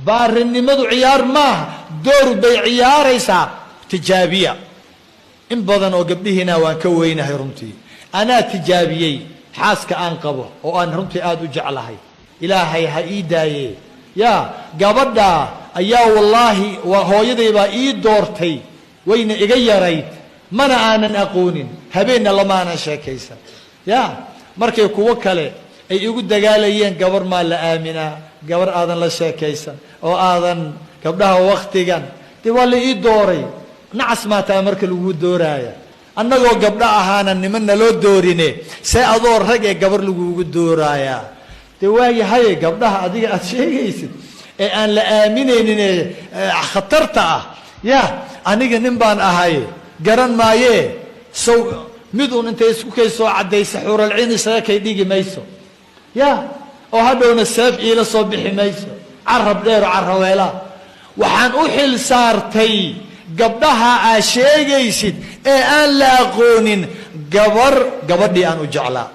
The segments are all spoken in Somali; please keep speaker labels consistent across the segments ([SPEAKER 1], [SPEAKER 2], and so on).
[SPEAKER 1] Baarinimadu ciyaar maaha, door bay ciyaaraysaa. Tijaabiya. In badan oo gabdhihiina waan ka weynahay runtii. Anaa tijaabiyey xaaska aan qabo oo aan runtii aada u jeclahay. Ilaahay ha ii daaye. Yaa gabadha ayaa wallaahi waa hooyaday baa ii doortay, wayna iga yarayd, mana aanan aqoonin, habeenna lamaanan sheekaysan. Ya markay kuwo kale ay igu dagaalayeen, gabar maa la aaminaa, gabar aadan la sheekaysan oo aadan gabdhaha waktigan, dee waa la ii dooray. Nacas maataa marka lagu dooraaya? Annagoo gabdho ahaana niman naloo doorine, see adoo rag ee gabar lagugu dooraayaa? Dee waayahaye, gabdhaha adiga aada sheegaysid ee aan la aaminaynin ee khatarta ah, ya aniga nin baan ahay, garan maayee. Sow mid uun intay isku kay soo caddaysa xuuralciin isaga kay dhigi mayso, ya oo hadhowna seef iila soo bixi mayso, carab dheero carraweelaa. Waxaan u xil saartay gabdhaha aa sheegaysid ee aan la aqoonin gabar, gabadhii aan u jeclaa.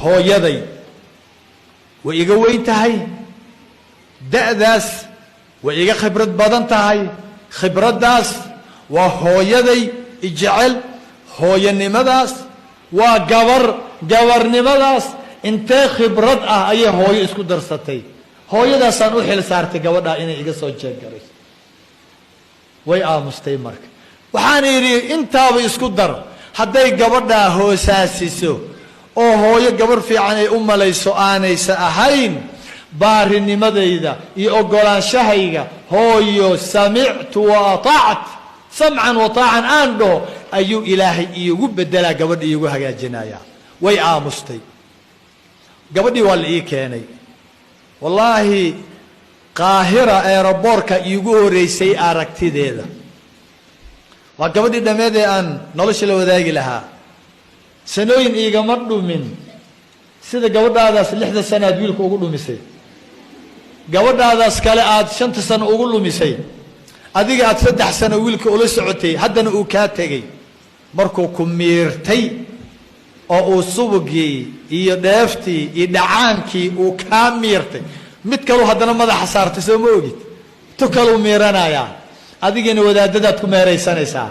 [SPEAKER 1] Hooyaday way iga weyn tahay da'daas, way iga khibrad badan tahay khibraddaas. Waa hooyaday ijecel, hooyanimadaas waa gabar, gabarnimadaas. Intee khibrad ah ayay hooyo isku darsatay? Hooyadaasaan u xil saartay gabadhaa inay iga soo jeeggarayso. Way aamustay. Marka waxaan idhi, intaaba isku dar, hadday gabadhaa hoosaasiso oo hooyo gabar fiican ay u malayso aanaysa ahayn, baarinimadayda iyo ogolaanshahayga hooyo samictu wa atacت, samcan wa taacan aan dhaho, ayuu Ilaahay iigu bedelaa, gabadha iigu hagaajinayaa. Way aamustay. Gabadhii waa la ii keenay. Wallaahi, Qaahira airport-ka iigu horeysay aragtideeda. Waa gabadhii dhammeed ee aan nolosha la wadaagi lahaa. Sanooyin iigama dhumin sida gabadhaadaas 6da sano aad wiilka ugu dhumisay, gabadhaadaas kale aad 5ta sano ugu lumisay, adiga aad 3 sano wiilka ula socotay, haddana uu kaa tegey. Markuu ku miirtay oo uu subugii iyo dheeftii iyo dhacaankii uu kaa miirtay, mid kaluu haddana madaxa saartay. Soo ma ogid? Tu kaluu miiranayaa, adigina wadaadadaad ku meeraysanaysaa.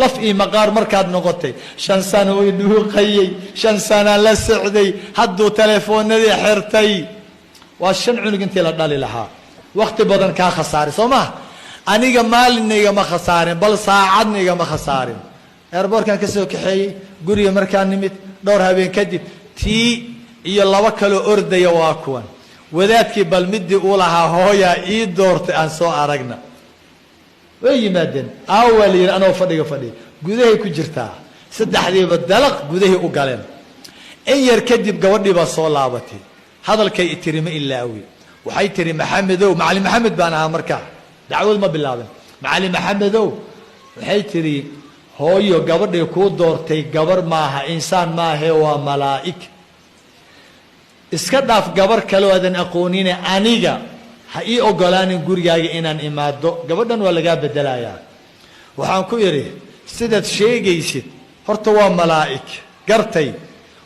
[SPEAKER 1] Laf iyo maqaar markaad noqotay, 5 sano way dhuuqayey, 5 sanaa la socday, hadduu telefoonadii xirtay. Waa 5 cunug intii la dhali lahaa, wakti badan kaa khasaaray. Soo maha? Aniga maalinna igama khasaarin, bal saacadna igama khasaarin. Airport-kan ka soo kaxeeyey, guriga markaa nimid dhowr habeen kadib, tii iyo laba kaloo ordaya waa kuwan. Wadaadkii bal midii uu lahaa hooyaa ii doortay aan soo aragna. Way yimaadeen. Aawaa la yidhi, anoo fadhiga fadhiya. Gudahay ku jirtaa. Saddexdiiba dalaq gudahay u galeen. In yar kadib gabadhii baa soo laabatay. Hadalkay tiri ma ilaawi. Waxay tiri, "Maxamedow," Macalin Maxamed baan ahaa markaa, dacwad ma bilaabin, "Macalin Maxamedow," waxay tiri, "hooyo gabadhay kuu doortay gabar maaha, insaan maahe, waa malaa'ig. Iska dhaaf gabar kaleo aadan aqoonine, aniga ha ii ogolaanin gurigaaga inaan imaado. Gabadhan waa lagaa bedelayaa." Waxaan ku idhi, "Sidaad sheegaysid horta waa malaa'ig, gartay.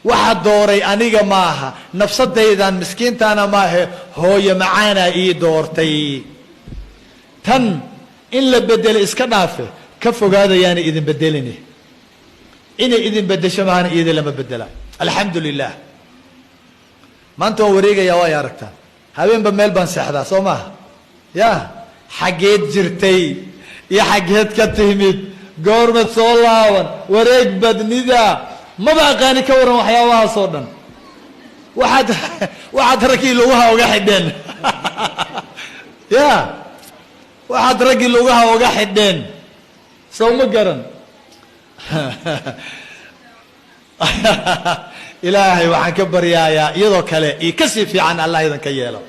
[SPEAKER 1] Waxa dooray aniga maaha, nafsadaydan miskiintaana maahe, hooyo macaanaa ii doortay. Tan in la bedelo iska dhaafe, ka fogaadayaana idin bedelini. Inay idin bedesho maahana, iyada lama bedela." Alxamdu lilah, maanta waan wareegayaa, waay aragtaan, habeenba meel baan seexdaa. Soo maaha? Ya xaggeed jirtay iyo xaggeed ka timid, goormad soo laaban, wareeg badnida maba aqaani. Ka waran waxyaabahaas oo dhan? Waxaad raggii lugaha uga xidheen, ya waxaad raggii lugaha uga xidheen, sow ma garan? Ilaahay waxaan ka baryaayaa iyadoo kale iyo kasii fiican Allah idinka yeelo.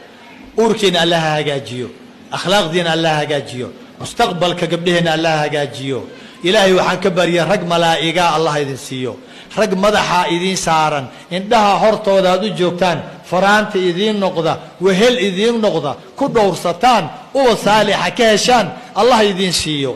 [SPEAKER 1] Uurkiina Allah ha hagaajiyo, akhlaaqdiina Allah hagaajiyo, mustaqbalka gabdhaheenna Allah hagaajiyo. Ilaahay waxaan ka barya rag malaa'igaa Allah idin siiyo, rag madaxa idiin saaran, indhaha hortooda aad u joogtaan, faraanta idiin noqda, wehel idiin noqda, ku dhowrsataan, ubad saalixa ka heshaan Allah idiin siiyo.